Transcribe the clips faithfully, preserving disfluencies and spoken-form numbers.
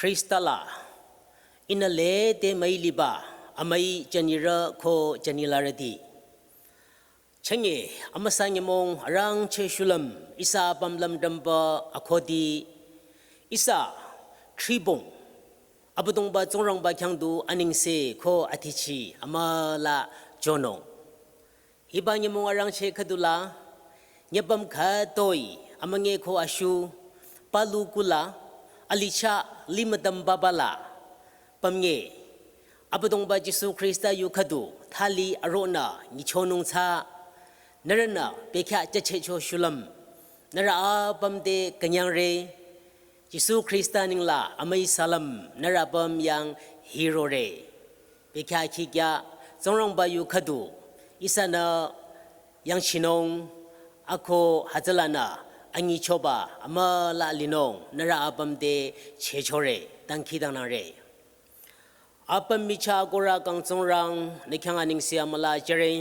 Khrista la ihnü lede müi liba amüi jünirü ko jünilarüti. Chünye amüsa nyümong arangcheh shulüm ihsa apüm lümdrümba akhudi ihsa thribong Abüdongba Tsingrangba khyang du anengse ko athichi amüla jünung. Hiba nyümong arangcheh khüdula nyübüm khütoi amünge ko ashu palu kula alicha limüdüm babala pümnge Abüdongba Jisu Khrista yu khüdu thali aronü nyichonung tsü nührünü bekhyah jüchehcho shulüm nührü apüm te künyangre. Jisu Khrista nengla amüi salüm nührü apüm yang hirore. Bekhyah khikya Tsingrangba yu khüdu ihsanü yangchinung ako hütsülanü anyichoba amüla linung nührü apüm te chehchore dangkhidangnangre. Apüm michah korü kang Tsingrang nü khyang anengse amüla jüre.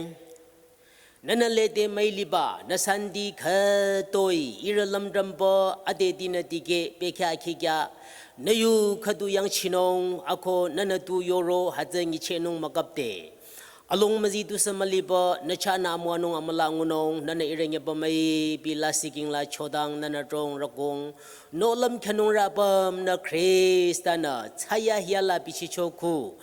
Nühnü lede müi liba nü santi khütoi ihrü lümdrümba adedinü dikeh bekhyah khikya nü yu khüdu yangchinung ako nühnü tu yoro hütsü nyichehnung mükapde. Along müzi tusü müliba nü chahnü amüwanung amüla ngunung nühnü ihrü nyübü müipi lasih kingla chodang nühnü trong rükong nohlüm khünungrü apümnü Khrista-nü thsayahiala bichichoku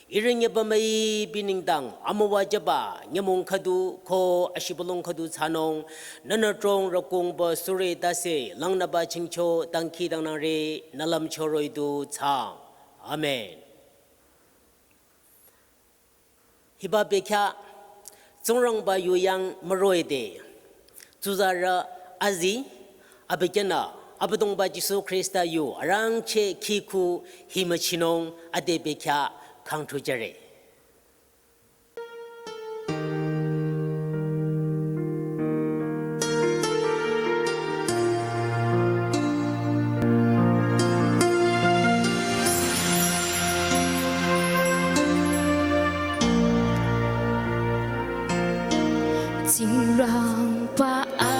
ihrü nyübü müipi nengdang amüwa jüba nyümong khüdu ko ashibülung khüdu thsanung nühnü trong rükongba sure tase langnüba chingcho dangkhidangnangre nü lümcho roh-i du thsaang. Amen. Hiba bekhyah Tsingrangba yu yang müroide tsuzarü azi abükyünü Abüdongba Jisu Khrista yu arangcheh khikhu hi müchinung ade bekhyah khangthu jüre. Tsingrangba a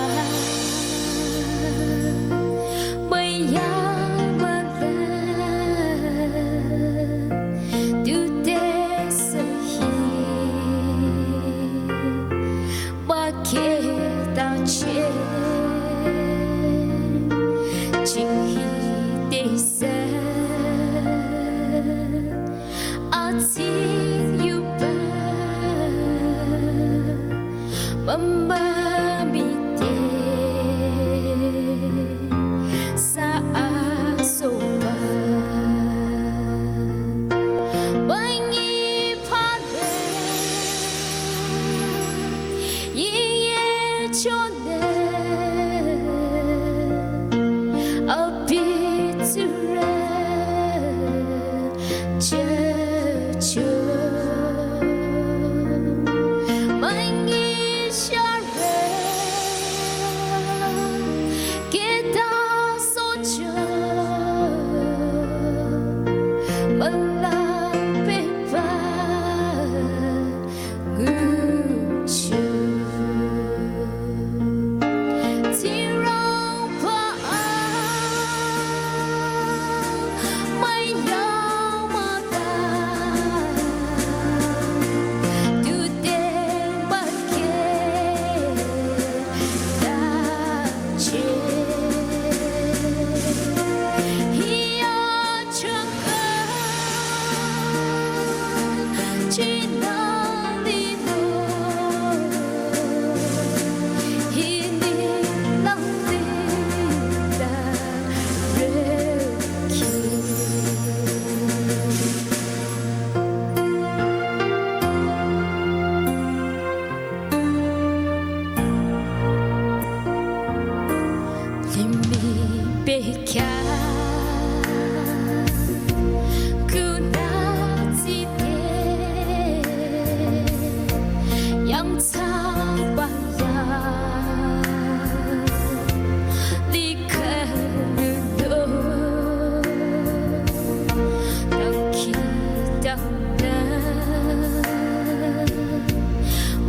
müyamüla tude sü hi mükheh dangcheh chinghi tesü atsing yuba mama mite sa asoba bangi pale yiye chone abitura Jeju mangi share keda sojo mala pepa ngucho. Tsingrangba a müyamüla tude mükheh dangcheh hi achangka chinalino hini langli da reki. Limih bekhyah kuna tsite yangthsaba ya likha nudo dangkhidangnang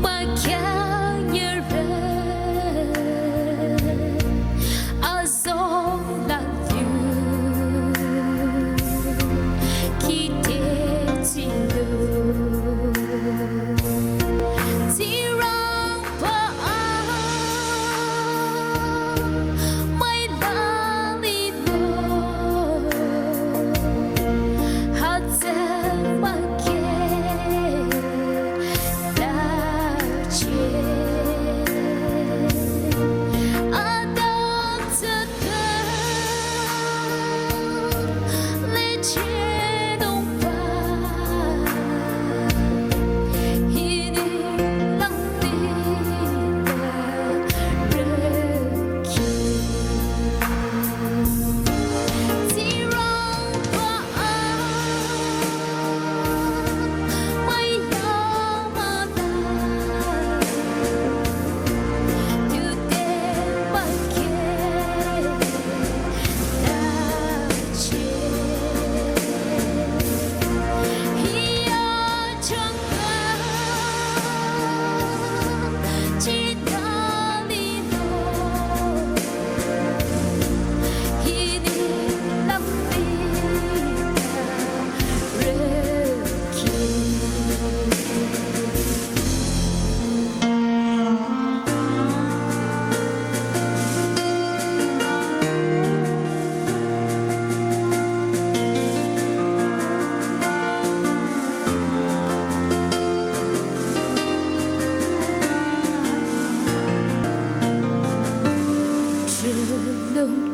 mükyang yara azong la yu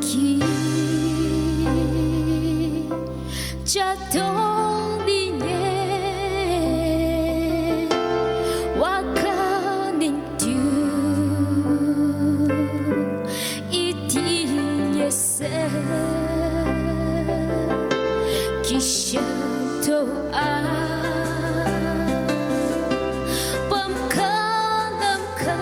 Ki chatong linye wakaning tu iti yese ki shanto a pam kalam ka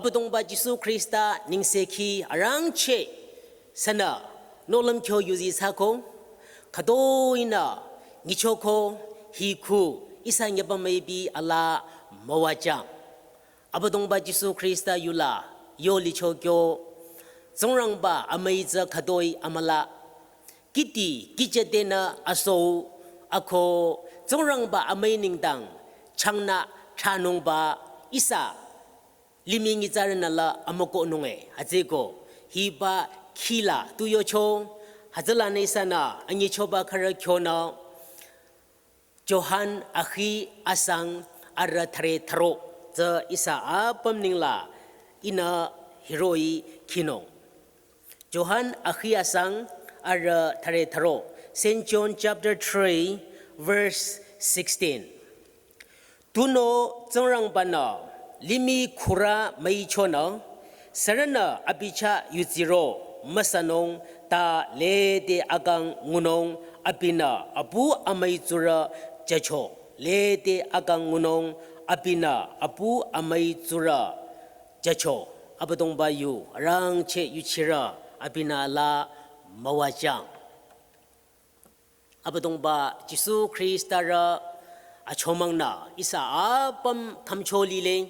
Abüdongba Jisu Khrista nengsekhi arangcheh sünü nohlüm kyo yuzi thsako, khütoh-i nü nyichoko hi khu ihsa nyüpa müipi alaa müwajüng. Abüdongba Jisu Khrista yula yo licho kyo, Tsingrangba amüi tsü khütoh-i amüla. Kihti kihchete nü aso ako Tsingrangba amüi nengdang changnü thranungba ihsa limih nyitsarünü la amükohnung e. Hütsüko hiba khila tu yocho, hütsülanü ihsanü anyichoba khürü kyonü Johan akhi asang arüh thüre thüro tsü ihsa apüm nengla ihnü hiroh-i khinung. Johan akhi asang arüh thüre thüro. Saint John chapter three, verse sixteen. Tunüo Tsingrangba-nü limih khürü müichonü, sürünü abi chah yuziro müsünung ta lede akang ngunung abinü apu amüi tsurü jücho. Lede akang ngunung abinü apu amüi tsurü jücho. Abüdongba yu arangcheh yuchirü abinü la müwajüng. Abüdongba Jisu Khrista rü achomangnü ihsa apüm khümcho lile,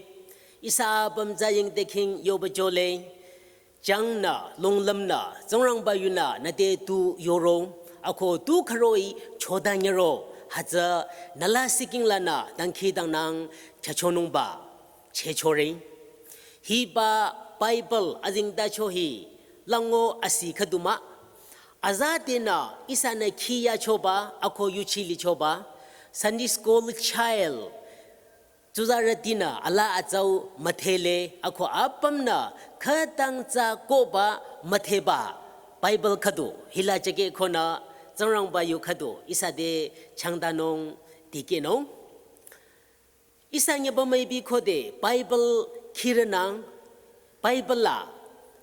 ihsa apüm zaying dekhing yoba jole, jangnü, lunglümnü, Tsingrangba yunü nüte tu yoro, ako tu khüroh-i choda nyiro, hütsü nüla siking lanü dangkhidangnang chachonungba chechore. Hiba Bible azengtacho hi lango asi khüdu mah. Azadenü ihsanü khiyachoba ako yuchi lichoba, Sunday school child tsuzarütinü alaa atsau müdhele ako apümnü khütang tsü kohba müdheba Bible khüdu hila jüke konü Tsingrangba yu khüdu ihsa te changdanung dikehnung. Ihsa nyüpa müipi khode Bible khirünang, Bible la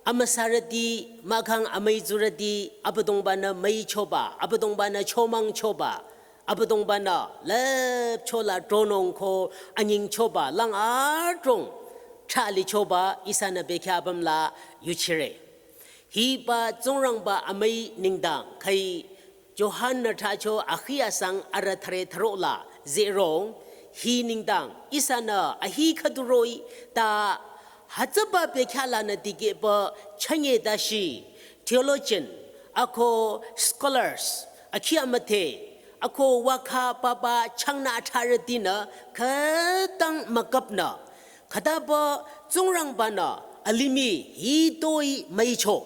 amüsarüti, mahkhang amüi tsurüti, Abüdongba-nü müichoba, Abüdongba-nü chomangchoba, Abüdongba-nü lüpcho la tronung ko anyingchoba, lang adrong thalichoba, ihsanü bekhyah apüm la yuchire. Hiba Tsingrangba amüi nengdang khai Johan-nü thracho akhi asang arüh thüre thüro la zero, hi nengdang ihsanü ahi khüdu roh-i ta hütsüba bekhyah lanü dikehba chünye dashi theologian ako scholars akhi amüdhe Ako wakha papa changnü atharütinü khütang müküpnü, khütaba Tsingrangbanü alimih hitoi müicho.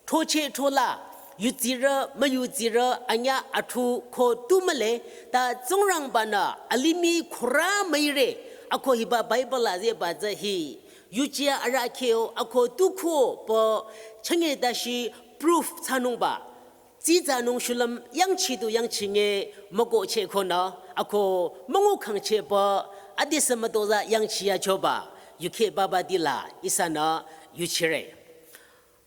Throcheh throla, yutsirü müyutsirü anyüh athu ko tu mühle, ta Tsingrangbanü alimih khürü müire. Ako hiba Bible la zehba tsü hi yuchia arahkheh-o ako tu ko pü chünye dashi proof thsanungba. Tsitsanung shulüm yangchi du yangchinge mükohcheh konü, ako müngu khangchehba adesü mütozah yangchiyachoba yukheh babatila ihsanü yuchire.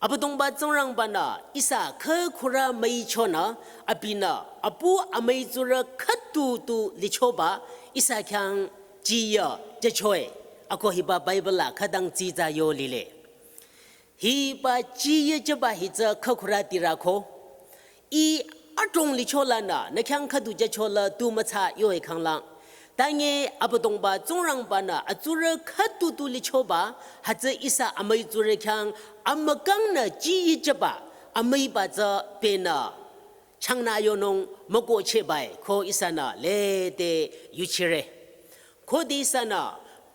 Abüdongba Tsingrangbanü ihsa khükhürü müichonü, abinü apu amüi tsurü khüdu tu lichoba ihsa khyang jiyü jüchoe. Ako hiba Bible la khütang tsitsa yo lile. Hiba jiyü jüba hi tsü khükhürü tirü ko. Ih adrong licholanü nü khyang khüdu jüchola tu mütsa yoe khanglang. Tange Abüdongba Tsingrangbanü atsurü khüdu tu lichoba, hütsü ihsa amüi tsurü khyang amükangnü jiyü jüba amüiba tsü penü changnü yonung mükohchehbae ko ihsanü lede yuchire. Khode ihsanü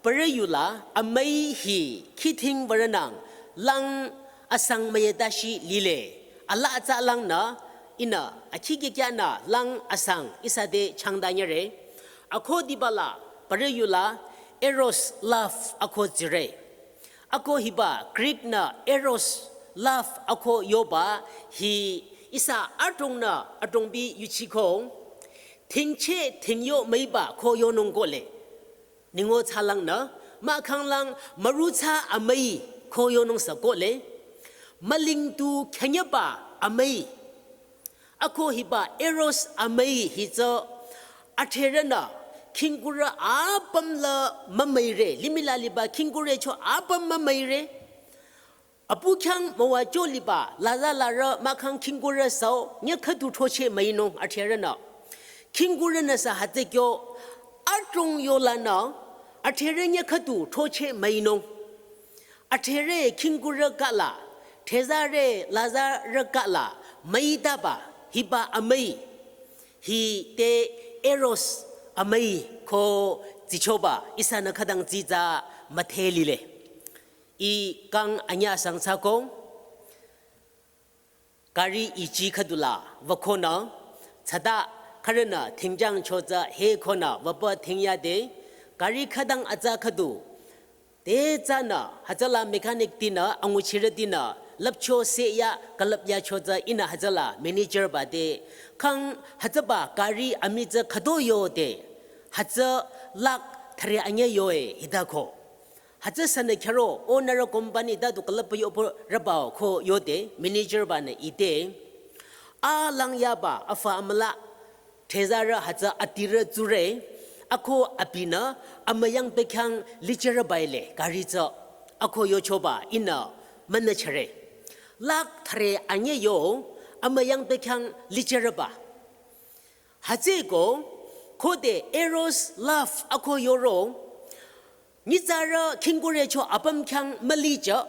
parü yula amüi hi khithing würonang lang asang müyetashi lile. Ala atsa langnü ihnü akhikekyanü lang asang ihsa te changdanyüre. Ako dibala parü yula eros love ako tsire. Ako hiba Greek nü eros love ako yoba hi ihsa adrongnü adrongbi yuchiko. Thingcheh thingyo müiba ko yonung kohle. Ningo tsalangnü, mahkhanglang mürutsa amüi ko yonung sü kohle. Müling tu khenyeba amüi. Ako hiba eros amüi hi tsü atherünü khingkurü apüm la mümüire, limih la liba khingkurü cho apüm mümüire. Apu khyang müwacho liba laza larü mahkhang khingkurü süo nyü khüdu throcheh müinung atherünü. Khingkurünü sü hütsü kyo adrong yolanü atherü nyü khüdu throcheh müinung. Atherü khingkurü kala, thezarü lazarü kala müitaba hiba amüi hi te eros amüi ko tsichoba ihsanü khütang tsitsa müdhe lile. Ih kang anyüh sangthsako, gari ichi khüdula wükonü, tsüta khürünü thingjang chotsü he konü wüpü thingyade, gari khütang atsa khüdu te tsünü hütsüla mechanic tinü anguchirütinü lüpcho seya külüpya chotsü ihnü hütsüla manager ba te, kang hütsüba gari amitsü khüto yode, hütsü lakh thüre anyüh yoe hitako. Hütsü sünü khero, o nührü company ta du külüpü yopü rübao ko yode, manager banü ite. A lang yaba, afa amüla, thezarü hütsü atirü tsure, ako abinü, amüyang bekhyang lichirübaile, gari tsü, ako yochoba, ihnü, münüchire. Lakh thüre anyüh yo, amüyang bekhyang lichirüba. Hütsüko, khode eros love ako yoro, nyitsarü khingkurü cho apüm khyang mülicheh,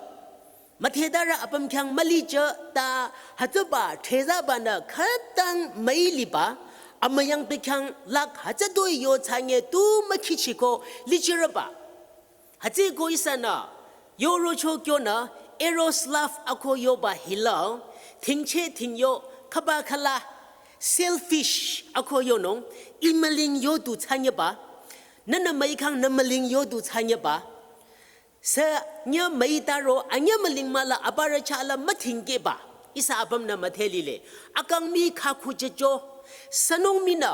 müthedarü apüm khyang mülicheh, ta hütsüba thezabanü khütang müiliba, amüyang bekhyang lakh hütsü doi yo tsünye tu mükhichiko lichirüba. Hütsüko ihsanü, yorocho kyonü, eros love ako yoba hila, thingcheh thingyo, khaba khala, selfish ako yonung, ih müling yodu tsünyeba, nünü müikhang nü müling yodu tsünyeba, sü nyü müitaro, anyüh müling müla, aparü chala müthingkeba. Ihsa apümnü müdhe lile. Akang mi khakhu checho. Sünung minü,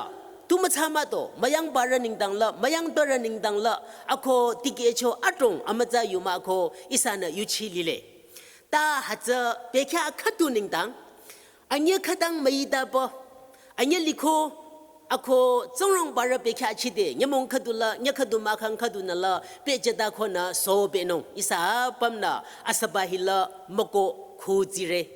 tu mütsa müto, müyangbarü nengdang la, müyangdorü nengdang la, ako tikehcho adrong amütsa yuma ako ihsanü yuchi lile. Ta hütsü bekhyah khüdu nengdang, anyüh khütang müitaba, anyüh liko, ako Tsingrangbarü bekhyah chide, nyümong khüdula, nyü khüdu mahkhang khüdunü la, pehjeda konü so benung, ihsa apümnü, asüba hila, müko khutsire.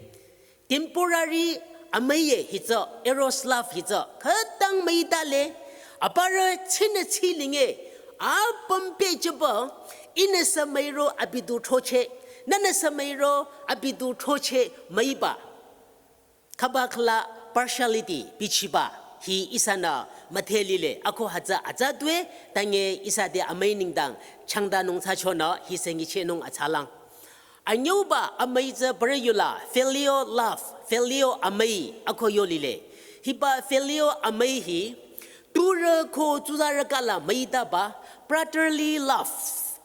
Temporary amüiye hitsü, eros love hitsü, khütang müitale, aparü chinü chilinge, apüm pehjeba, ihnü sü müiro abi du throcheh, nünü sü müiro abi du throcheh müiba. Khaba khala partiality bichiba. Hi ihsanü müdhe lile, ako hütsü atsa tue, tange ihsa te amüi nengdang changdanung thsachonü hi sengi chenung atsalang. Anyüuba amüi tsü parü yula filio love, filio amüi ako yo lile. Hiba filio amüi hi turü ko tsuzarü kala müitaba, brotherly love,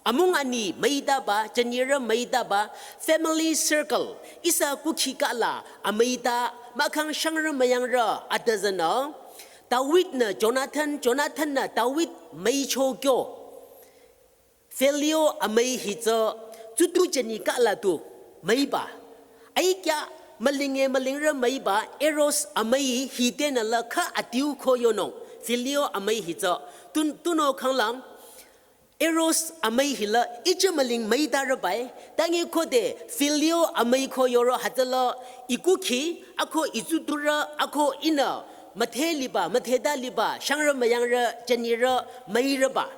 amung ani müitaba, jünirü müitaba, family circle, ihsa kukhi kala amüita, mahkhang shangrü müyangrü atüzünü, David-nü Jonathan, Jonathan-nü David müicho kyo. Filio amüi hi tsü tsutu jüni kala tu müiba. Aikya mülinge mülingrü müiba eros amüi hi tenü la kha atiu ko yonung. Filio amüi hi tsü tun-, tunüo khanglang eros amüi hi la ichi müling müitarü bai. Tangi khode filio amüi ko yoro hütsüla i kukhi, ako i tsuturü, ako ihnü müdhe liba, müdheta liba, shangrü müyangrü, jünirü, müirüba.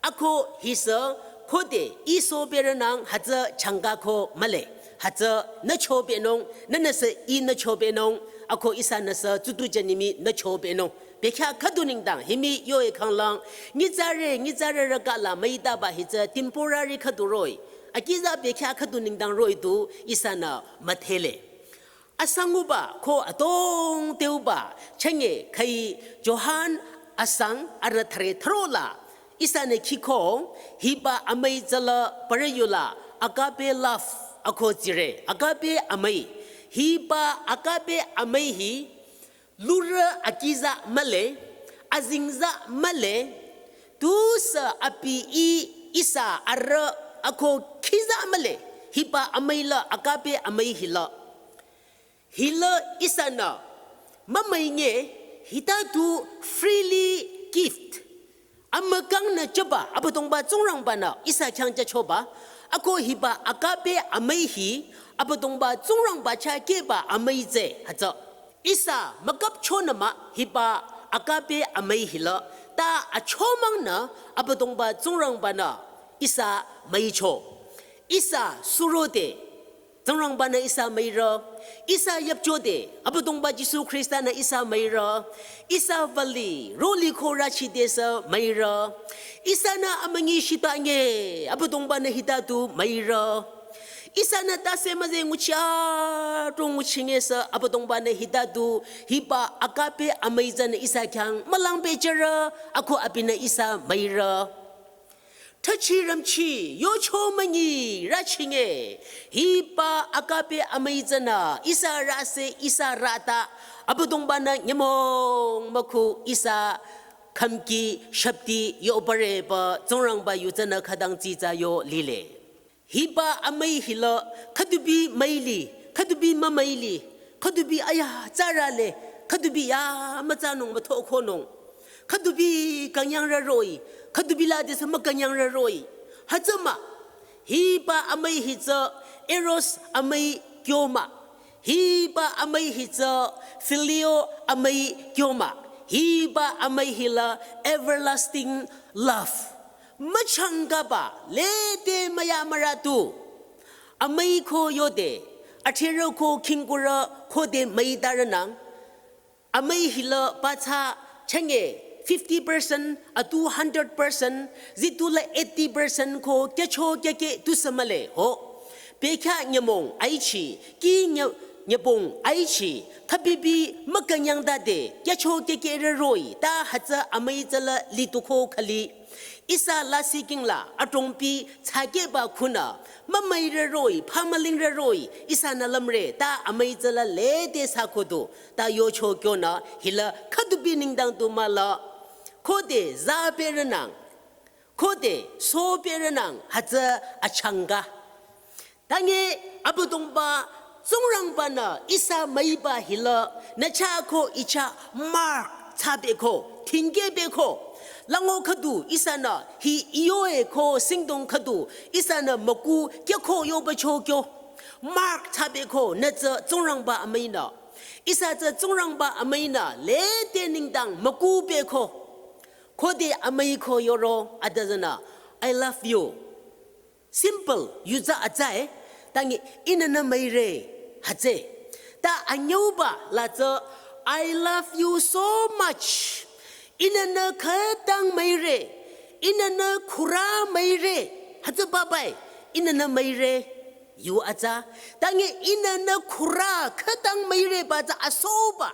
Ako hisü khode i soberünang hütsü changka ko mühle, hütsü nü chobenung, nünüsü ihnü chobenung, ako ihsanüsü tsutu jünimi nü chobenung. Bekhyah khüdu nengdang himi yoe khanglang, nyitsarü, nyitsarürü kala müitaba hi tsü temporary khüdu roh-i. Akiza bekhyah khüdu nengdang roh-i tu ihsanü müdhele. Asanguba ko adrong teuba chünye khai Johan asang arüh thüre thürola ihsanü khiko hiba amüi tsüla parü yula agape love ako tsire, agape amüi. Hiba agape amüi hi lurü akiza mühle, azingza mühle, tusü abi i ihsa arüh ako khiza mühle, hiba amüi la agape amüi hila. Hila ihsanü mümüinge hita tu freely gift. Amükangnü jüba Abüdongba Tsingrangba-nü ihsa khyang jüchoba, ako hiba agape amüi hi Abüdongba Tsingrangba chah kehba amüi tsü hütsü. Ihsa mükapchonü mah hiba agape amüi hila, ta achomangnü Abüdongba Tsingrangba-nü ihsa müicho. Ihsa surode Tsingrangba-nü ihsa müirü, ihsa yüpchode Abüdongba Jisu Khrista-nü ihsa müirü, ihsa vali roli ko rachidesü müirü, ihsanü amünyi shita nge Abüdongba-nü hita tu müirü, ihsanü tase müze nguchi adrong nguchingesü Abüdongba-nü hita tu hiba agape amüi tsünü ihsa khyang mülang pehjürü, ako abinü ihsa müirü. Thachi rümchi yocho münyi rachinge, hiba agape amüi tsünü ihsa rase ihsa rata Abüdongba-nü nyümong mükhu ihsa khümki shüpti yobareba Tsingrangba yu tsünü khütang tsitsa yo lile. Hiba amüi hila khüdubi müili, khüdubi mümüili, khüdubi aya tsarale, khüdubi ya mütsanung müthokhonung, khüdubi künyangrü roh-i, khüdubi ladesü mükünyangrü roh-i. Hütsü mah, hiba amüi hi tsü eros amüi kyo mah. Hiba amüi hi tsü filio amüi kyo mah. Hiba amüi hila everlasting love. Müchangkaba lede müyamürü tu. Amüi ko yode, atherü ko khingkurü khode müitarünang. Amüi hila pathsa chünye fifty percent, atu hundred percent, zitula eighty percent ko kyacho kyakeh tusü mühle ho. Bekhyah nyümong aichi, ki nya-, nyübong aichi, khübibi mükünyangdade, kyacho kyakehrü roh-i, ta hütsü amüi tsüla lituko khali. Ihsa lasih kingla adrongpi tsakehba khunü, mümüirü roh-i, phamülingrü roh-i, ihsanü lümre, ta amüi tsüla lede sakhodu, ta yocho kyonü, hila khüdubi nengdang tu müla, khode zaberünang, khode soberünang, hütsü achangka. Tange Abüdongba Tsingrangba-nü ihsa müiba hila nü chah ko i chah mark thsabeko, thingkehbeko. Lango khüdu ihsanü hi iyoe ko singdong khüdu ihsanü müku kyakho yoba chokyo. Mark thsabeko nü tsü Tsingrangba amüinü. Ihsa tsü Tsingrangba amüinü lede nengdang mükubeko. Khode amüi ko yoro adüzünü, "I love you." Simple, yuza atsae, tangi inana maire, hatse. Ta anyauba la tsü I love you so much. Ihnü nü khütang müire. Ihnü nü khürü müire. Hütsüba bai. Ihnü nü müire. Yu atsa. Tangi ihnü nü khürü khütang müire ba tsü asoba.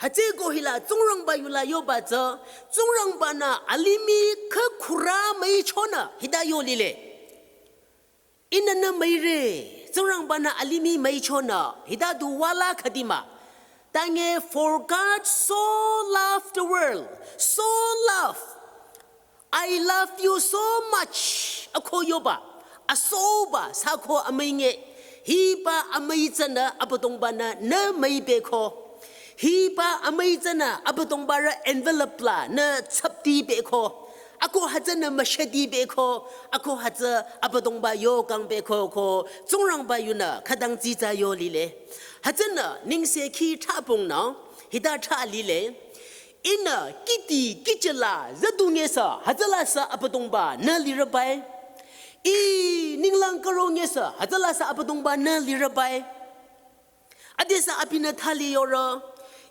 Hütsüko hila Tsingrangba yula yoba tsü. Tsingrangbanü alimih khü khürü müichonü. Hita yo lile. Ihnü nü müire, Tsingrangbanü alimih müichonü, hita du wala khüdi mah. Tangi, "For God so loved the world, so loved, I love you so much." Ako yoba, asoba, sako amüinge, hiba amüi tsünü Abüdongbanü nü müibeko. Hiba amüi tsünü Abüdongba rü envelope la nü tsüpti beko. Ako hütsünü müshedi beko. Ako hütsü Abüdongba yo kang beko ko Tsingrangba yunü khütang tsitsa yo lile. Hütsünü nengsekhi thabong nü hita tha lile. Ihnü kihdi kihchila züdu ngesü hütsüla sü Abüdongba nü lirübai. Ih ninglang karo ngesü hütsüla sü Abüdongba nü lirübai. Adesü abinü thali yoro,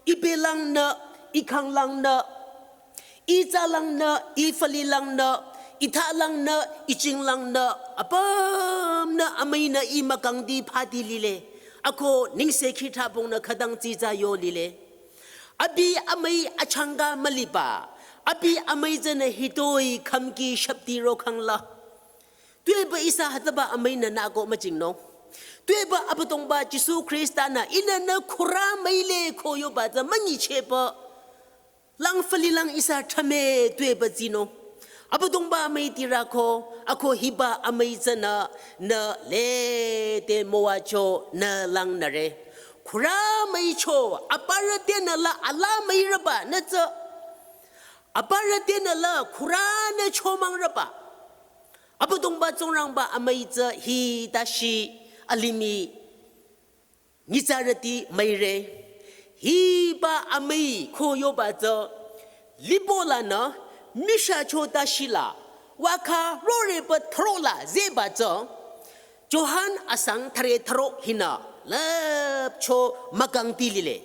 ibelangnü, ikanglangnü, itsalangnü, ifalilangnü, ithalangnü, ichinglangnü, apümnü amüinü ih mükangdi phadi lile. Ako nengsekhi thabongnü khütang tsitsa yo lile. Abi amüi achangka müliba, abi amüi tsünü hitoi khümki shüpti ro khangla. Tuepü ihsa hütsüba amüinü nüko müjingnung. Tuepü Abüdongba Jisu Khrista-nü ihnü nü khürü müile ko yoba tsü münyichehpü. Lang falilang ihsa thame tuepü tsinung. Abüdongba amüi tirü ko, ako hiba amüi tsünü nü lede müwacho nü langnüre. Khürü müicho, aparü tenü la ala müirüba nü tsü. Aparü tenü la khürünü chomangrüba. Abüdongba Tsingrangba amüi tsü hita shi alimih nyitsarüti müire. Hiba amüi ko yoba tsü lipolanü misha chota shila waka rorepü throla zeba tsü Johan asang thüre thüro hinü lüpcho mükangti lile.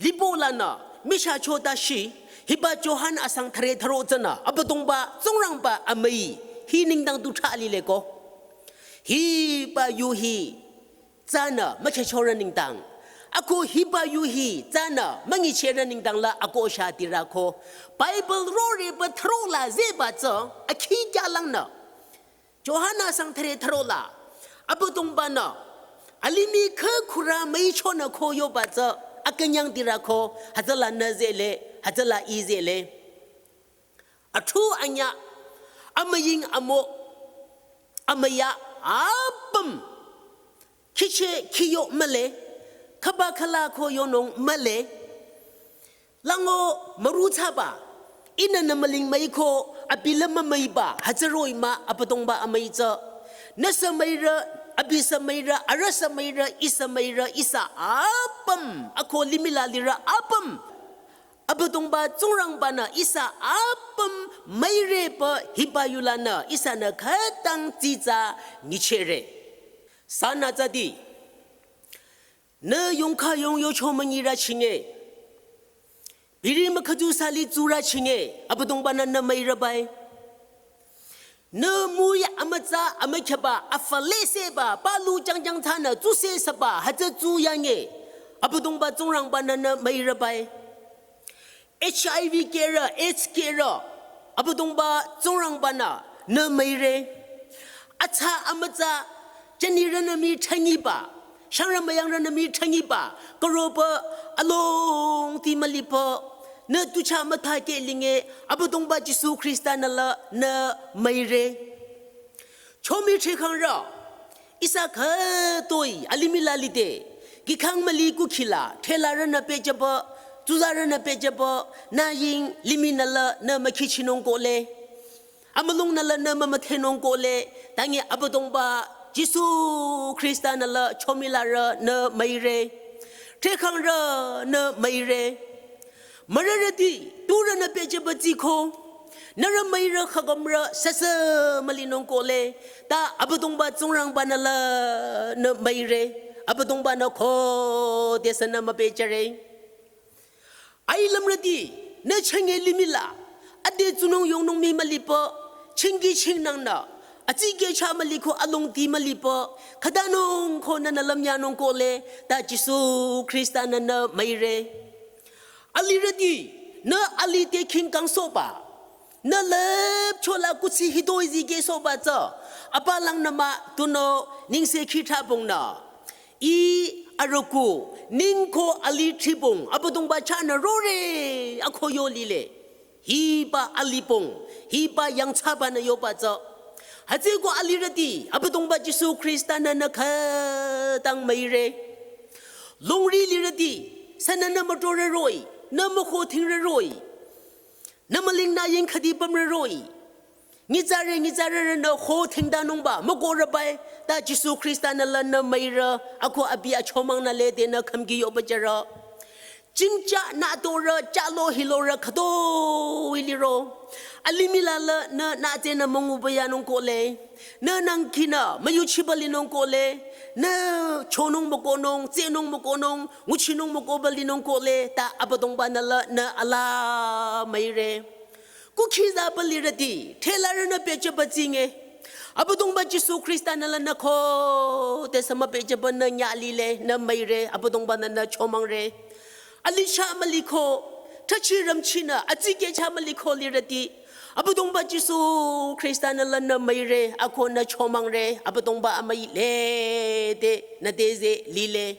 Lipolanü misha chota shi, hiba Johan asang thüre thüro tsünü Abüdongba Tsingrangba amüi hi nengdang du tha lile ko. Hiba yu hi tsünü müchehchorü nengdang. Ako hiba yu hi tsünü münyichehrü nengdang la ako sha tirü ko. Bible rorepü throla zeba tsü akhi kyalangnü. Johan asang thüre thüro la, Abüdongbanü alimih khü khürü müichonü ko yoba tsü akünyang tirü ko, hütsüla nü zele, hütsüla ih zele. Athu anyüh, amüying amo, amüya apüm. Khiche khiyo mühle, khaba khala ko yonung mühle. Lango müruthsaba, ihnü nü müling müiko, abi la mümüiba, hütsüroh-i mah Abüdongba amüi tsü. Nü sü müire, abi sü müire, arüh sü müire, ih sü müire, ihsa apüm, ako limih la lirü apüm. Abüdongba Tsingrangbanü ihsa apüm müirepü hiba yulanü ihsanü khütang tsitsa nyichehre. Sünü tsüdi. Nü yongkha yong yocho münyirü chinge. Biri mükhüdu sali tsurü chinge. Abüdongbanü nü müirübai. Nü müi amütsa amükheba afü leseba palu jangjang thsanü tsuse süba hütsü tsu yange. Abüdongba Tsingrangbanü nü müirübai. H I V kehrü, AIDS kehrü, Abüdongba Tsingrangbanü nü müire. Atsa amütsa, jünirünü mii thsangiba, shangrü müyangrünü mii thsangiba, karopü alongti mülipü, nü tu chah mütha keh linge, Abüdongba Jisu Khristanü la nü müire. Chomi threkhangrü, ihsa khütoi alimih la lide, kihkhang müli kukhila, thelarünü pehjüba, tsuzarünü pehjüba, nü ying limih nü la nü mükhichinung kohle. Amülung nü la nü mümüdhenung kohle, tangi Abüdongba Jisu Khristanü la chomi larü nü müire. Threkhangrü nü müire. Mürürüti, turünü pehjüba tsiko. Nührü müire khagümrü süsü mülinung kohle. Ta Abüdongba Tsingrangbanü la nü müire. Abüdongbanü khodesü nü müpehjüre. Ailümrüti, nü chenge limih la, ade tsunung yongnung mii mülipü, chingki chingnangnü, atsike cha müliko alongti mülipü, khütanung ko nünü lümyanung kohle, ta Jisu Khrista-nü nü müire. Alirüti, nü alih te khingkang sohba, nü lüpcho la kuthsi hitoi zikeh sohba tsü, apalangnü mah tunüo nengse khithabongnü. Ih arüku, neng ko alih thribong, Abüdongba chahnü rore, ako yo lile. Hiba alibong, hiba yangthsabanü yoba tsü. Hütsüeko alirüti, Abüdongba Jisu Khrista-nü nü khütang müire. Longri lirüti, sünü nü mütore roh-i, nü müko thingre roh-i. Nü mülingnü ying khüdi pümre roh-i. Nyitsarü, nyitsarürünü ko thingdanungba, müko rübai, ta Jisu Khrista-nü la nü müire, ako abi achomangnü lede nü khümki yoba jüre. Jingcha nü tore, chalo hilore khütoi liro. Alimih la la nü nü tsünü münguba yanung kohle. Nü nangkinü, müyuchiba linung kohle. Nü chonung mükohnung, tsehnung mükohnung, nguchinung mükohba linung kohle, ta Abüdongba-nü la nü alaa müire. Kukhi zaba lirüti, thelarünü pehjüba tsinge. Abüdongba Jisu Khrista-nü la nü khodesü müpehjüba nü nyah lile, nü müire, Abüdongba-nü nü chomangre. Alih cha müliko, thachi rümchinü, atsike cha müliko lirüti. Abüdongba Jisu Khrista-nü la nü müire, ako nü chomangre, Abüdongba amüi lede, nü deze lile.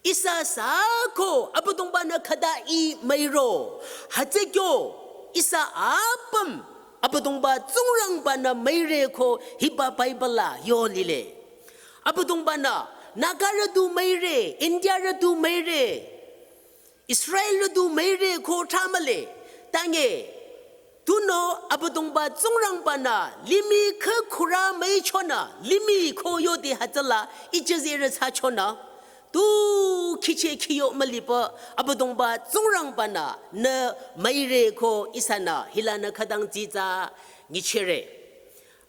Ihsa sako Abüdongba-nü khüta ih müiro. Hütsü kyo ihsa apüm Abüdongba Tsingrangba-nü müire ko hiba Bible la yo lile. Abüdongba-nü Nagarü du müire, India rü du müire, Israelrü du müire ko thamüle. Tange tunüo Abüdongba Tsingrangba-nü limih khükhurü müichonü limih ko yode hütsüla ichüzerü thsachonü. Tu khiche khiyo mülipü Abüdongba Tsingrangba-nü nü müire ko ihsanü hilanü khütang tsitsa nguchire.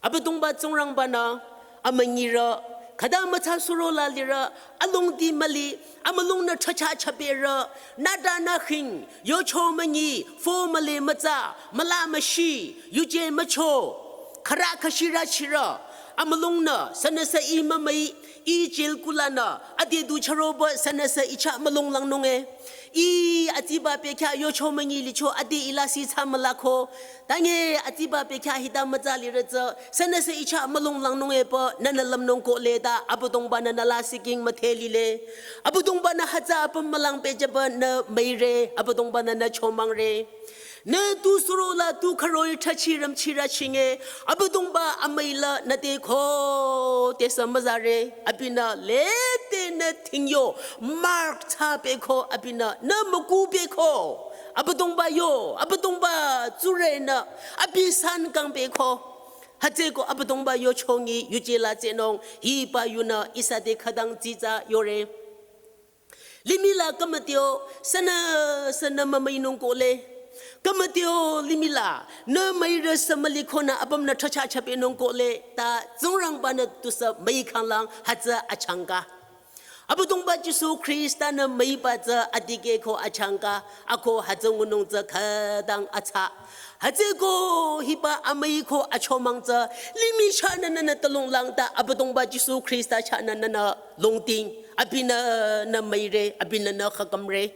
Abüdongba Tsingrangba-nü amünyirü, khüta mütsa suro la lirü, alongdi müli, amülungnü chacha chapürü, nüta nü khing, yocho münyi, fo müli mütsa, müla müshi, yuje mücho, khürü khüshirü chirü, amülungnü sünüsü ih mümüi, ih jil kulanü, ade du chüroba sünüsü ih chah mülung langnunge. Ih atsiba pekya yocho münyi licho ade ih lasih thsa mülako. Tange atsiba pekya hita mütsa lirü tsü, sünüsü ih chah mülung langnung epü, nünü lümnung kohle ta, Abüdongba-nü nü lasih king müthe lile. Abüdongba-nü hütsü apüm mülang pehjüba nü müire, Abüdongba-nü nü chomangre. Nü tu suro la tu khüroi thachi rümchirü chinge, Abüdongba amüi la nü te khodesü müzare, abinü lede nü thingyo, mark thsapü ko, abinü nü müku pü ko. Abüdongba yo, Abüdongba tsurünü, abi san kang pü ko. Hütsüeko Abüdongba yo chongi, yuje la tsehnung, hiba yunü ihsa te khütang tsitsa yore. Limih la kümüteo, sünüsü nü mümüinung kohle. Kümüteo limih la, nü müire sü mülikonü apümnü chacha chapünung kohle, ta Tsingrangba-nü tusü müikhanglang hütsü achangka. Abüdongba Jisu Khrista-nü müiba tsü adikeh ko achangka, ako hütsü ngunung tsü khütang atsa. Hütsüeko hiba amüi ko achomang tsü, limih chahnü nünü tülung lang ta Abüdongba Jisu Khrista chahnü nünü longting, abinü nü müire, abinü nü khakümre.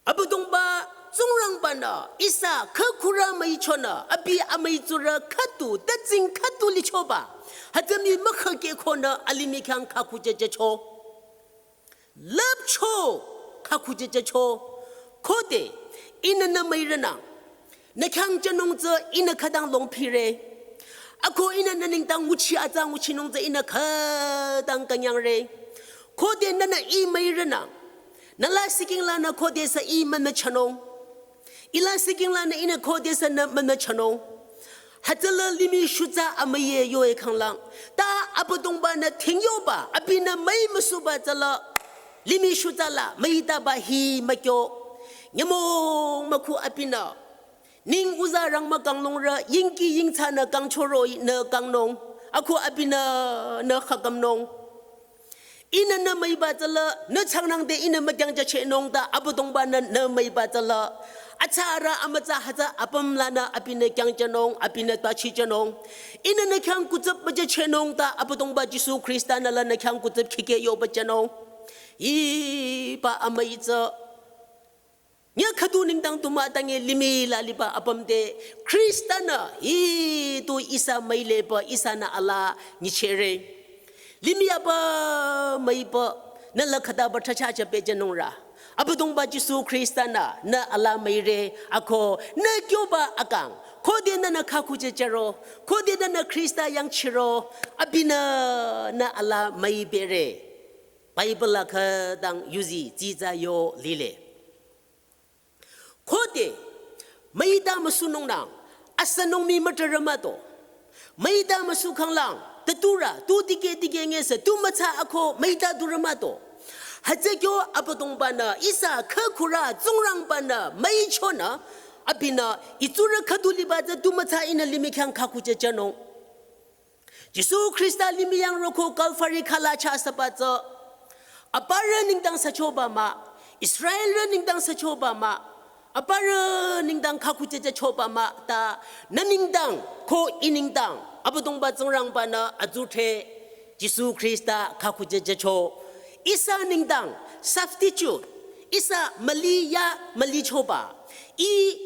Abüdongba Tsingrangba-nü ihsa khükhurü müichonü, abi amüi tsurü khüdu, tatsing khüdu lichoba. Hütsü mii mükhakeh konü alimih khyang khakhu jüjücho. Lüpcho, khakhu jüjücho. Khode, ihnü nü müirenang. Nü khyang jünung tsü ihnü khütang longphire. Ako ihnü nü nengdang nguchi atsa nguchinung tsü ihnü khütang künyangre. Khode nünü ih müirenang. Nü lasih king lanü khodesü ih münüchanung. Ih lasih king lanü ihnü khodesü nü münüchanung. Hütsüla limih shutsa amüi-e yoe khanglang. Ta Abüdongba-nü thingyoba, abinü müi müsuba tsüla. Limih shutsa la, müitaba hi mükyo. Nyümong mükhu abinü. Ning uza rang mükanglungrü, yingki yingthsanü kangchoroh-i nü kangnung. Ako abinü nü khakümnung. Ihnü nü müiba tsüla, nü changnang de ihnü mükyangchehchehnung ta, Abüdongba-nü nü müiba tsüla. Atsarü amütsa hütsü apüm lanü abinü kyangchehnung, abinü tachichenung. Ihnü nü khyang kutsüp müchehchehnung ta, Abüdongba Jisu Khrista-nü la nü khyang kutsüp khikeh yoba chehnung. Hiba amüi tsü. Nyü khüdu nengdang tu mütange limih la liba apüm te Khrista-nü hi tu ihsa müileba ihsanü alaa nyichehre. Limih apüm müiba nü la khütaba thacha cha pehchehnung rü. Abüdongba Jisu Khrista-nü nü alaa müire ako nü kyoba akang. Khode nünü khakhuchehchehro. Khode nünü Khrista yangchiro. Abinü nü alaa müibere. Bible la khütang yuzi tsitsa yo lile. Khode, müita müsunung nang, asanung mii mütarü mah to. Müita müsu khanglang, taturü, tu dikeh dikeh ngesü, tu mütsa ako, müita turü mah to. Hütsü kyo Abüdongba-nü, ihsa khükhurü, Tsingrangba-nü, müichonü, abinü, itsurü khüdu liba tsü tu mütsa ihnü limih khyang khakhuchehchehnung. Jisu Khrista limih yangroko Kalvari khala chah süba tsü. Aparü nengdang süchoba mah, Israelrü nengdang süchoba mah, aparü nengdang khakhuchehchehchoba mah ta nü nengdang ko ih nengdang Abüdongba Tsingrangba-nü atsudhre Jisu Khrista khakhuchehchehcho. Ihsa nengdang substitute, ihsa müli ya mülichoba. Ih,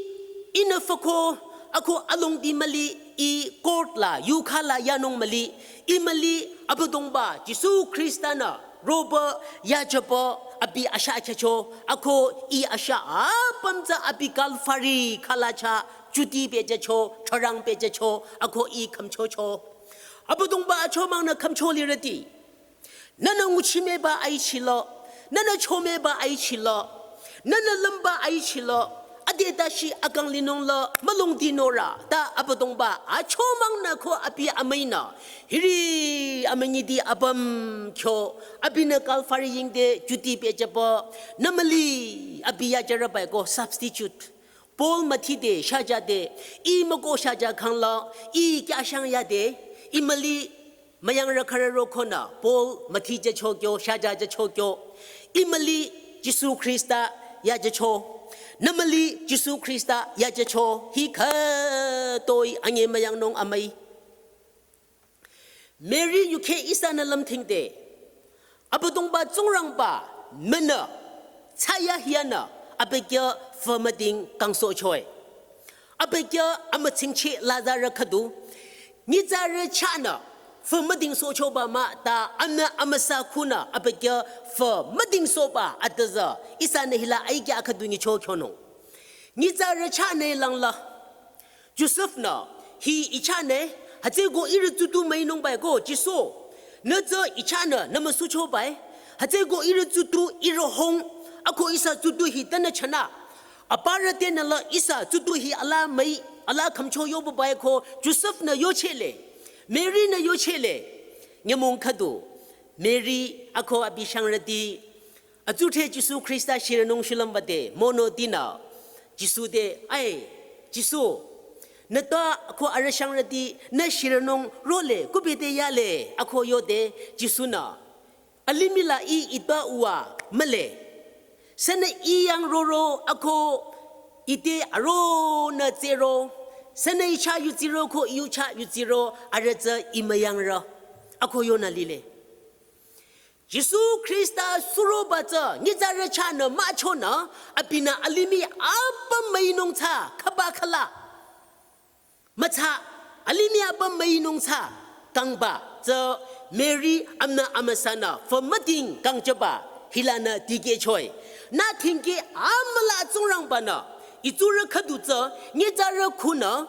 ihnü füko, ako alongdi müli, ih court la, yukha la yanung müli, ih müli Abüdongba, Jisu Khrista-nü, roba, yajüba, abi asha akhehcho, ako ih asha apüm tsü abi Kalvari khala chah, chuti pehjücho, thürang pehjücho, ako ih khümchocho. Abüdongba achomang nü khümcho lirüti. Nünü nguchimüba aichilo, nünü chomüba aichilo, nünü lümba aichilo, ade tashi akang linung la mülungdi norü, ta Abüdongba achomang nü ko abi amüinü, hiri amünyidi apüm kyo, abinü Kalvari yingde chuti pehjüba, nü müli abi yajürüba ko substitute. Paul müthide, shajade, ih müko shaja khangla, ih kyashang yade, ih müli müyangrü khürü rokonü, Paul müthijücho kyo, shajajücho kyo, ih müli Jisu Khrista yajücho, nü müli Jisu Khrista yajücho, hi khütoi ange müyangnung amüi. Mary yukheh ihsanü lümthingde, Abüdongba Tsingrangba münü, tsaya hiyanü, abükyü fü müding kangsohchoe. Abükyü amütsingcheh lazarü khüdu, nyitsarü chahnü, fü müding sohchoba mah ta amnü amüsa khunü, abükyü fü müding sohba atüzü, ihsanü hila aikya khüdu nyicho kyonung. Nyitsarü chahnü langla, Josef-nü, hi ih chahnü, hütsüko ihrü tsutu müinungba ko Jisu. Nü tsü ih chahnü, nü müsuchoba. Hütsüko ihrü tsutu ihrü hung, ako ihsa tsutu hi tanü chahnü. Aparü tenü la ihsa tsutu hi alaa müi, alaa khümcho yoba ko Josef-nü yochele. Mary-nü yochele. Nyümong khüdu. Mary ako abi shangrüti. Atsudhre Jisu Khrista shirünung shulümbade, mono dinü. Jisu te, ai, Jisu, nü ta ko arüh shangrüti, nü shirünung role, kubete yale, ako yode, Jisu-nü. Alimih la ih ita uwa, mühle. Sünü ih yang roro, ako ite aronü tsero. Sünü ih chah yutsiro ko ih yu chah yutsiro, arüh tsü ih müyangrü. Ako yonü lile. Jisu Khrista suroba tsü nyitsarü chahnü müchonü, abinü alimih apüm müinung tsü khaba khala. Mütsa, alimih apüm müinung tsü kangba tsü Mary amnü amüsanü fü müding kangjüba hilanü dikehchoe. Nü thingkeh amüla Tsingrangba-nü, itsurü khüdu tsü nyitsarü khunü,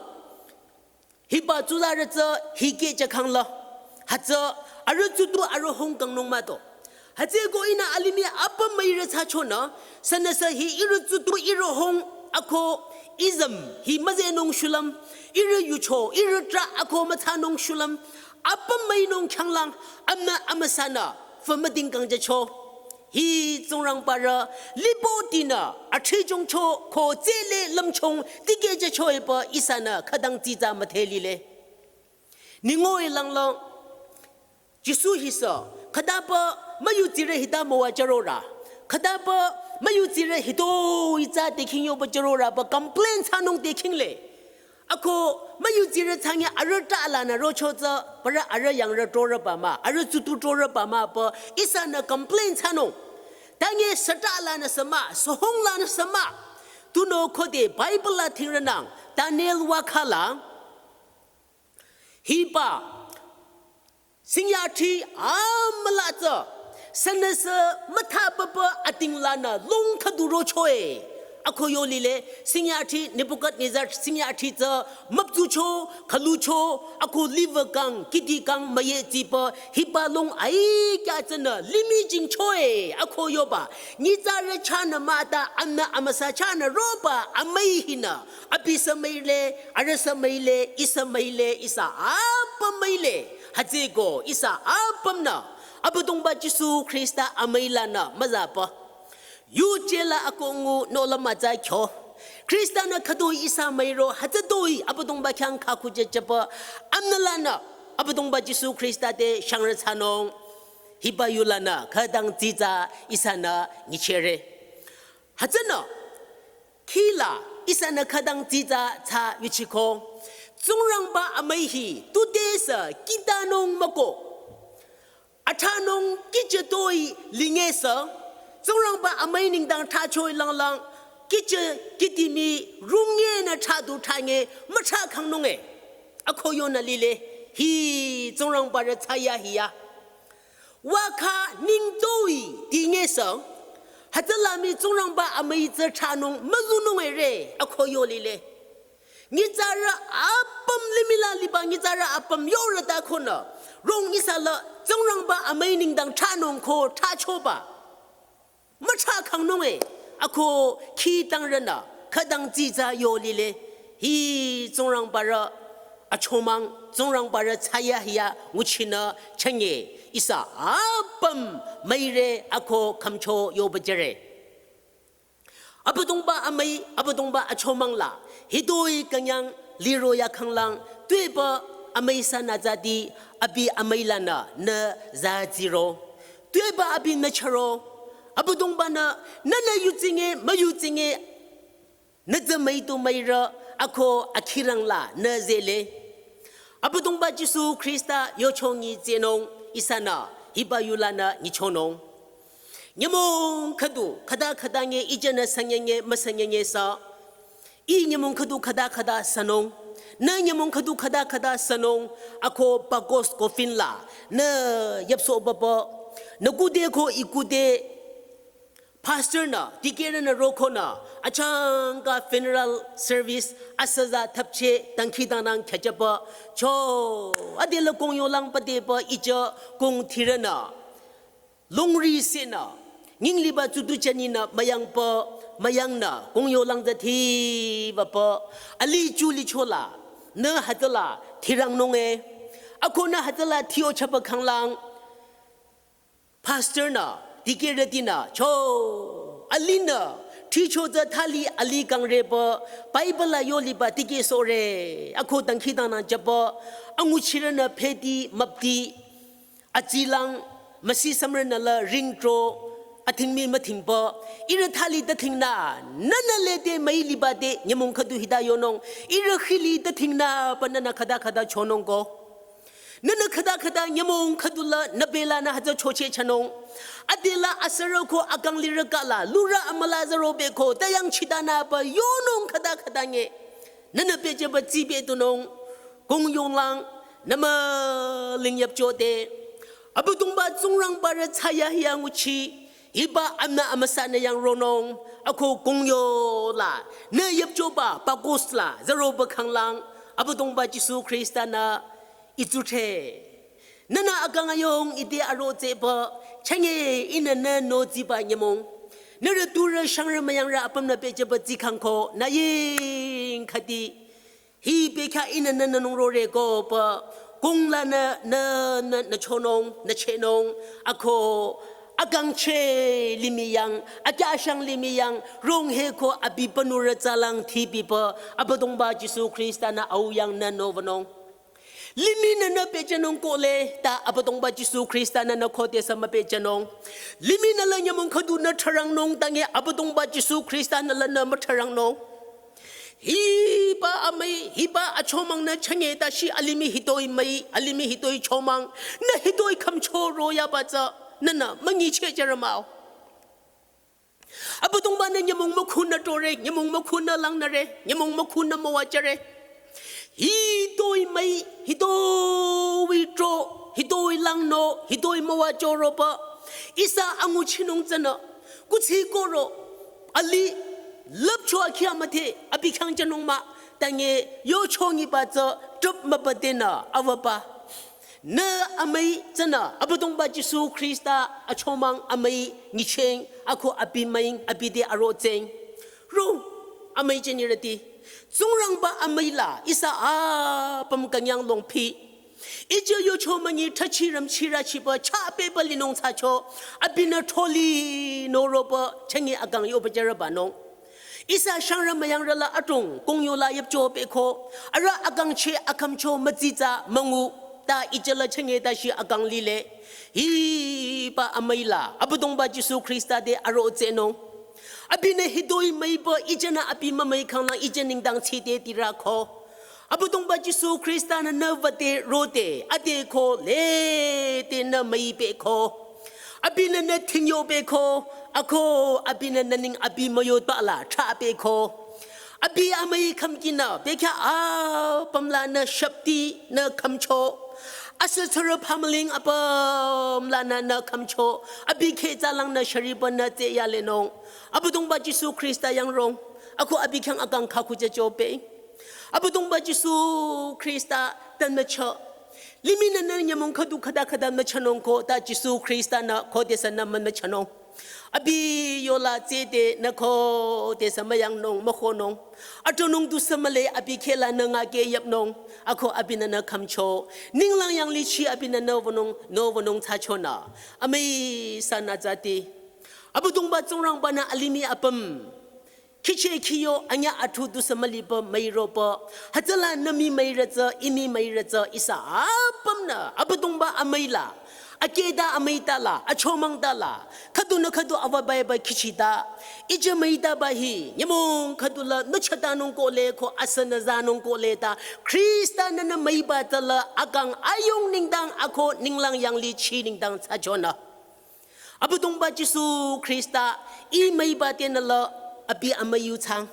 hiba tsuzarü tsü hikeh jükhangla. Hütsü arüh tsutu arüh hung kangnung mah to. Hütsüko ihnü alimih apüm müirü thsachonü, sünüsü hi ihrü tsutu ihrü hung ako ism hi müzehnung shulüm, ihrü yucho, ihrü trah ako müthsanung shulüm, apüm müinung khyanglang, amnü amüsanü, fü müding kangjücho. Hi Tsingrangbarü lipo dinü athrijungcho ko tsele lümchung dikehjüchoepü ihsanü khütang tsitsa müdhe lile. Ningo-i langlang Jisu hisü khütapü müyutsirü hita müwajürorü. Khütapü müyutsirü hitoi tsü dekhing yoba jürorü pü complain thsanung dekhingle. Ako müyutsirü thsange arüh ta lanü rocho tsü, parü arüh yangrü trorüba mah, arüh tsutu trorüba mah pü ihsanü complain thsanung. Tange süta lanü sü mah, sühung lanü sü mah. Tunüo khode Bible la thingrünang, Daniel wakhala. Hiba, singyatri amüla tsü, sünüsü müthapapa ating lanü lung khüdu rochoe. Ako yo lile, singyatri Nebuchadnezzar singyatri tsü müptsucho, khülucho, ako liver kang, kidney kang müye tsipa, hiba lung aikya tsünü limih jingchoe. Ako yoba, nyitsarü chahnü mahta, amnü amüsa chahnü roba, amüi hinü, abi sü müile, arüh sü müile, ihsa müile, ihsa apüm müile. Hütsüeko, ihsa apümnü Abüdongba Jisu Khrista amüi lanü müzapü. Yuje la ako ngunung la müza kyo. Khrista-nü khütoi ihsa müiro, hütsütoi Abüdongba khyang khakhu jejepü. Amnü lanü Abüdongba Jisu Khrista te shangrü thsanung. Hiba yu lanü khütang dsitsa ihsanü nyichehre. Hütsünü, khila ihsanü khütang dsitsa tsü yuchiko. Tsingrangba amüi hi, tude sü kitanung müko. Athranung kihjatoi linge sü, Tsingrangba amüi nengdang thrachoi langlang, kihja kidimi rungnü thra du thrange, müthra khangnunge. Ako yonü lile, hi Tsingrangba rü thsayahiya. Wakha ningtoi dinge sü, hütsüla mii Tsingrangba amüi tsü thranung müzunung ere, ako yo lile. Nyitsarü apüm limih la liba nyitsarü apüm yorü ta khonü, rong ihsa la Tsingrangba amüi nengdang thranung ko thrachoba. Müthra khangnunge, ako khitangrünü, khütang dsitsa yo lile, hi Tsingrangba rü achomang, Tsingrangba rü thsayahiya nguchinü chünye, ihsa apüm müire ako khümcho yoba jüre. Abüdongba amüi, Abüdongba achomang la, hitoi künyang liro ya khanglang, tuepü amüi sünü zati, abi amüi lanü nü za ziro. Tuepü abi nü chüro, Abüdongba-nü, nünü yutsinge, müyutsinge, nü tsü müi tu müirü, ako akhirang la, nü zele. Abüdongba Jisu Khrista yochongi tsenung, ihsanü, hiba yu lanü nyichonung. Nyümong khüdu, khüta khüta nge ijünü sünyenye, müsünyenye sü. Ih nyümong khüdu khüta khüta sünung. Nü nyümong khüdu khüta khüta sünung. Ako bakos coffin la. Nü yüpsohbapü. Nü kude ko ih kude. Pastor-nü, dikehrünü rokonü. Achangka funeral service asüza thapche dangkhidangnang khyajüpü. Cho, adela kong yolang padepü ijü kong thirünü. Longri senü, nying liba tsutu chaninü müyangpü, müyangnü, kong yolang tsü thibapü, ali chu lichola, nü hütsüla, thirangnunge, ako nü hütsüla thio chapü khanglang, pastor-nü, dikehrütinü, cho, alinü, thicho tsü thali ali kangrepü, Bible la yo liba dikehsohre, ako dangkhidangnang jüpü, anguchirünü pheti, müpti, atsilang, müsi sümrünü la ring tro, athingmi müthingpü, ihrü thali ta thingnü, nünü lede müi liba de, nyümong khüdu hita yonung, ihrü khili ta thingnü, pü nünü khüta khüta chonung ko. Nünü khüta khüta nyümong khüdu la, nü belanü hütsü choche chanung. Adela asürü ko akang lirü kala, lurü amüla zaro beko, ta yangchitanü pü yonung khüta khüta nge. Nünü pehjüpü tsipe tunung, kong yolang, nü müling yüpchote. Abüdongba Tsingrangba rü thsayahiya nguchi, hiba amnü amüsanü yang ronung, ako kong yola, nü yüpchoba, bakos la, zaroba khanglang, Abüdongba Jisu Khrista-nü, itsuthe. Nünü akang ayong ite aro tsepü, chünye ihnü nü no tsiba nyümong. Nührü turü shangrü müyangrü apümnü pehjüpü tsikhangko, nü ying khüti. Hi pekha ihnü nü nünung rore ko pü, kong lanü nü, nü, nü chonung, nü chenung, ako, akangcheh limih yang, akyashang limih yang, rong heko abi pünurü tsalang thipipü, Abüdongba Jisu Khrista-nü au yang nü novanung. Limih nü nü pehjünung kohle ta Abüdongba Jisu Khrista nü nü khodesü müpehjünung. Limih nü la nyümong khüdu nü thsarangnung tange Abüdongba Jisu Khrista nü la nü müthsarangnung. Hiba amüi, hiba achomang nü chünye ta shi alimih hitoi müi, alimih hitoi chomang, nü hitoi khümcho royaba tsü, nü nü münyichehjürü mah-o. Abüdongba nü nyümong mükhunü tore, nyümong mükhunü langnüre, nyümong mükhunü müwajüre. Hitoi müi, hitoi tro, hitoi langno, hitoi müwajüroba. Ihsa anguchinung tsünü, kuthsi koro, alih, lüpcho akhya müdhe, abi khyang jünung mah, tange yochongiba tsü, trup mübüdenü, awaba. Nü amüi tsünü, Abüdongba Jisu Khrista achomang amüi nyicheng, ako abi müing, abi te aro tseng. Ro, amüi jünirüti. Tsingrangba amüi la, ihsa apüm künyang longphi. Ije yocho münyi thsachi rümchi rachiba, chah pehba linung thsacho, abinü tholi noroba, chünye akang yoba jürübanung. Ihsa shangrü müyangrü la adrong, kongyo la yüpcho pehko, arüh akangcheh akhümcho mütsitsa müngu, ta ije la chünye ta shi akang lile. Hiba amüi la, Abüdongba Jisu Khrista te aro tsenung. Abinü hitoi müiba, ijenü abi mümüi khanglang ije nengdang chide tirako. Abüdongba Jisu Khrista nü nü wüde rode, ade ko lede nü müi pehko. Abinü nü thingyo pehko, ako abinü nü ning abi müyotba la thsa pehko. Abi amüi khümkinü, bekhyah apüm la nü shüpti nü khümcho. Asü tsürü phamüling apüm la nü nü khümcho. Abi kheh tsalang nü shariba nü tse yalenung. Abüdongba Jisu Khrista yangrong. Ako abi khyang akang khakhu jücho peh. Abüdongba Jisu Khrista ta nü chah. Limih nü nü nyümong khüdu khüta khüta nü chahnung ko ta Jisu Khrista nü khodesü nü münü chahnung. Abi yola tsede nü khodesü müyangnung mükhonung. Atonung tusü mühle abi kheh la nü ngakeh yüpnung. Ako abinü nü khümcho. Ninglang yanglichi abinü nü wünung, nü wünung thsachonü. Amüi sanü tsüti. Abüdongba Tsingrangba nü alimih apüm. Khicheh khiyo anyüh athu tusü müliba müiroba. Hütsüla nü mii müirü tsü, i mii müirü tsü, ihsa apümnü, Abüdongba amüi la. Akehta amüita la, achomangta la. Khüdunü khüdu awa baiba khichita. Ije müitaba hi, nyümong khüdu la, nü chatanung kohle ko asünü zanung kohle ta. Khrista nü nü müiba tsü la, akang ayung nengdang ako ninglang yanglichi nengdang thsachonü. Abüdongba Jisu Khrista, i müiba tenü la, abi amüi yu thsang.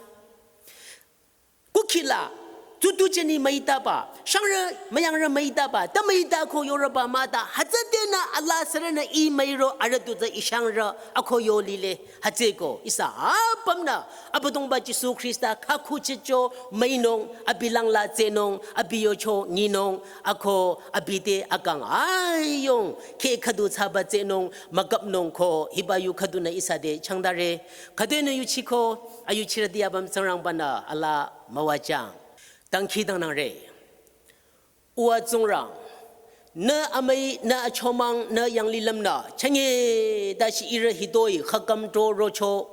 Kukhi la, tutu jeni müitaba, shangrü, müyangrü müitaba, ta müita ko yorüba mah ta, hütsüdenü ala sürünü i müiro arüh tu tsü i shangrü, ako yo lile, hütsüeko, ihsa apümnü, Abüdongba Jisu Khrista khakhu chicho müinung, abi langla tsenung, abi yocho nyinung, ako abi te akang ayung, kheh khüdu thsaba tsenung, müküpnung ko, hiba yu khüdunü ihsa te changdare, khüdenü yuchiko, ayuchirüti apüm Tsingrangba nü ala müwajüng. Dangkhidangnangre. Uwa Tsingrang, nü amüi, nü achomang, nü yanglilüm nü, chünye ta shi ihrü hitoi, khakam to rocho.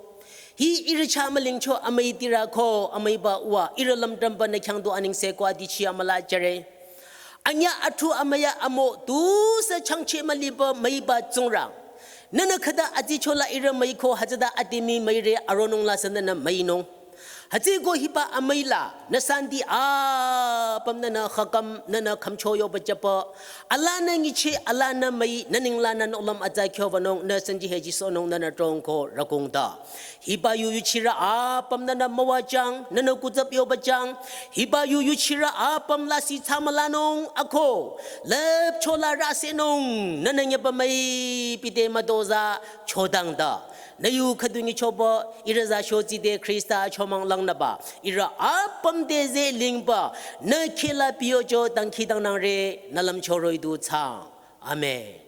Hi ihrü chah mülingcho amüi tirü ko, amüiba uwa, ihrü lümdümba nü khyang du anengse ko adichi amüla jüre. Anyüh athu amüya amo, tusü changcheh müliba müiba Tsingrang. Nünü khüta adicho la ihrü müiko hütsüta adimi müire aronung la sü nünü müinung. Hütsüeko hiba amüi la, nü santi apüm nünü khakam, nünü khümcho yoba jüba. Ala nü nyicheh, ala nü müi, nü ninglang nü nohlüm atsa kyo wünung, nü santi heji sohnung nünü trong ko rakungta. Hiba yu yuchirü apüm nünü müwajüng, nünü kutsap yobajüng. Hiba yu yuchirü apüm lasih thsamülanung ako. Lüpcho la rüsenung, nünü nyeba müi pite mütozah chodangta. Nü yu khüdu nyichoba, ihrü za shotsi te Khrista chomang langnüba, ihrü apüm te zeh lingba, nü kheh la piyocho dangkhidangnangre, nü lümcho roh-i du thsang. Amen.